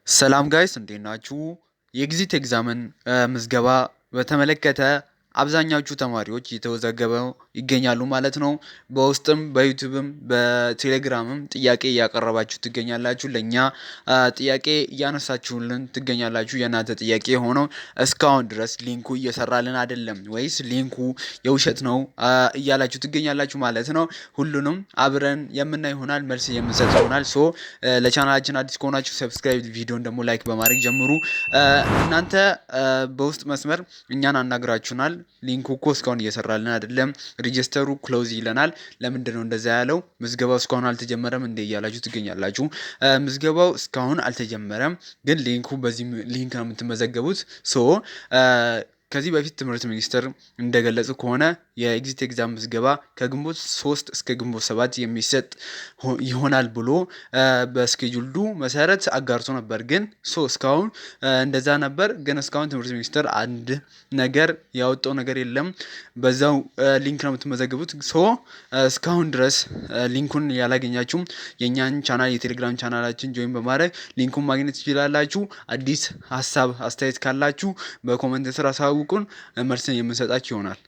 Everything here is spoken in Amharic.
ሰላም guys፣ እንዴት ናችሁ? የ exit exam ን ምዝገባ በተመለከተ አብዛኛዎቹ ተማሪዎች እየተወዛገቡ ይገኛሉ ማለት ነው። በውስጥም በዩቲዩብም በቴሌግራምም ጥያቄ እያቀረባችሁ ትገኛላችሁ። ለእኛ ጥያቄ እያነሳችሁልን ትገኛላችሁ። የእናንተ ጥያቄ የሆነው እስካሁን ድረስ link ኡ እየሰራልን አይደለም ወይስ link ኡ የውሸት ነው እያላችሁ ትገኛላችሁ ማለት ነው። ሁሉንም አብረን የምናይ ይሆናል፣ መልስ የምንሰጥ ይሆናል። So ለቻናላችን አዲስ ከሆናችሁ subscribe፣ ቪዲዮን ደግሞ like በማድረግ ጀምሩ። እናንተ በውስጥ መስመር እኛን አናግራችሁናል። Link ኡ እኮ እስካሁን እየሰራልን አይደለም፣ register ኡ close ይለናል። ለምንድን ነው እንደዛ ያለው? ምዝገባው እስካሁን አልተጀመረም እንዴ እያላችሁ ትገኛላችሁ። ምዝገባው እስካሁን አልተጀመረም፣ ግን link ኡ በዚህ link ነው የምትመዘገቡት። So ከዚህ በፊት ትምህርት ሚኒስቴር እንደገለጹ ከሆነ የ exit exam ምዝገባ ከግንቦት 3 እስከ ግንቦት 7 የሚሰጥ ይሆናል ብሎ በ schedule ኡ መሰረት አጋርቶ ነበር። ግን so እስካሁን እንደዛ ነበር። ግን እስካሁን ትምህርት ሚኒስቴር አንድ ነገር ያወጣው ነገር የለም። በዛው link ነው የምትመዘገቡት። So እስካሁን ድረስ link ኡን ያላገኛችሁም የእኛን ቻናል የቴሌግራም ቻናላችን join በማድረግ link ኡን ማግኘት ትችላላችሁ። አዲስ ሀሳብ አስተያየት ካላችሁ በ comment ስር አሳውቁን፣ መልስን የምንሰጣችሁ ይሆናል።